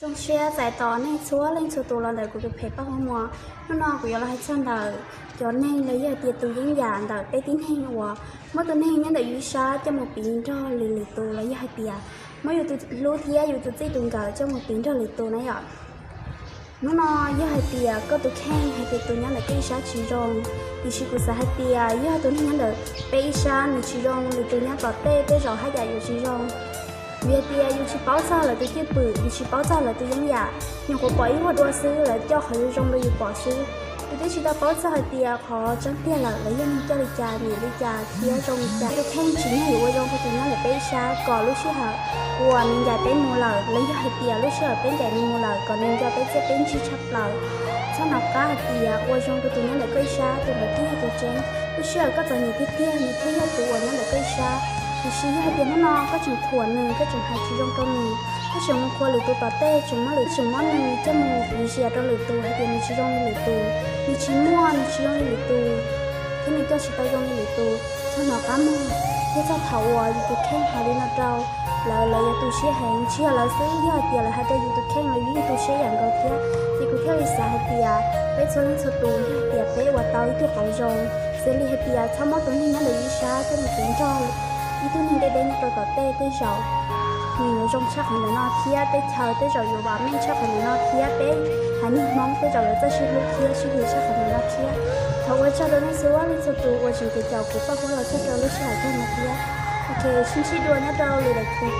Zoo siab txais tos nej txhua leej txhua tus los ntawm kuv tus phem Paj Huab Mos. Hnub no kuv yuav los hais txog ntawm cov neeg los yog hais tias tus yeeb yam ntawm peb tib neeg uas muab tus neeg nyob ntawm yus ib sab coj mus piv nrog lwm lwm tus los yog hais tias muab yus tus hlub thiab yus tus txij tus nkawm coj mus piv nrog lwm tus na yom. Hnub no yog hais tias koj tus kheej hais tias tus nyob ntawm koj ib sab tsis zoo, tiam sis kuv xav hais tias yog tus neeg nyob ntawm peb ib sab nws tsis zoo, lwm tus nyob tom tej tej zaum haj yam yuav tsis zoo. Vim hais tias yus tsis paub txog lawv tus cwj pwm, yus tsis paub txog lawv tus yeeb yam, nyuam qhuav pom ib vuag dua xwb lawv coj qhov zoo zoo rau yus pom xwb. Yus twb tsis tau paub txog hais tias qhov tseeb tiag lawm lawv yog neeg coj li cas, nyiam li cas thiab zoo li cas. Tus kheej tsis yog yuav ua zoo rau tus nyob ntawm peb ib sab kom lub sij hawm uas nws ncaim peb mus lawm los yog hais tias lub sij hawm peb ncaim nws mus lawm kom nws nco peb txiaj peb ntsig tshaj plaws. Txhob hnov qab hais tias ua zoo rau tus nyob ntawm koj ib sab, tus ntawd thiaj yog tus tseeb. Lub sij hawm koj txom nyem tiag tiag nws thiaj yog tus uas nyob ntawm koj ib sab. Tiam sis yog hais tias hnub no koj tseem thuam nws, koj tseem hais tsis zoo rau nws, koj tseem mus qhuas lwm tus tom tej, tseem muab lwm, tseem muab nws coj mus piv xias rau lwm tus hais tias nws tsis zoo li lwm tus, nws tsis muaj, nws tsis zoo li lwm tus, thiab nws coj tsis tau zoo li lwm tus, txhob hnov qab mog. Thiab txog thaum uas yus tus kheej hais li no rau lawv, lawv yuav tu siab heev. Tsis yog lawv xwb, yog hais tias lawv hais rau yus tus kheej los yus yeej tu siab ib yam nkaus thiab. Ces kuv thiaj li xav hais tias peb txhua leej txhua tus yog hais tias peb ua tau ib tug qauv zoo, xws li hais tias txhob muab tus neeg nyob ntawm yus ib sab coj mus piv nrog ib tug neeg deb deb nyob rau tom tej, tej zaum nws yuav zoo tshaj qhov ntawm no thiab teb chaws tej zaum yuav vam meej tshaj qhov ntawm no thiab peb haiv neeg Hmoob tej zaum yuav txawj sib hlub thiab sib hwm tshaj qhov ntawm no thiab. Thov ua tsaug rau nej txhua leej txhua tus uas tseem caum kuv Paj Huab los txog rau lub sij hawm tag no thiab. Ok, sib ntsib dua nyob rau lwm daim clip.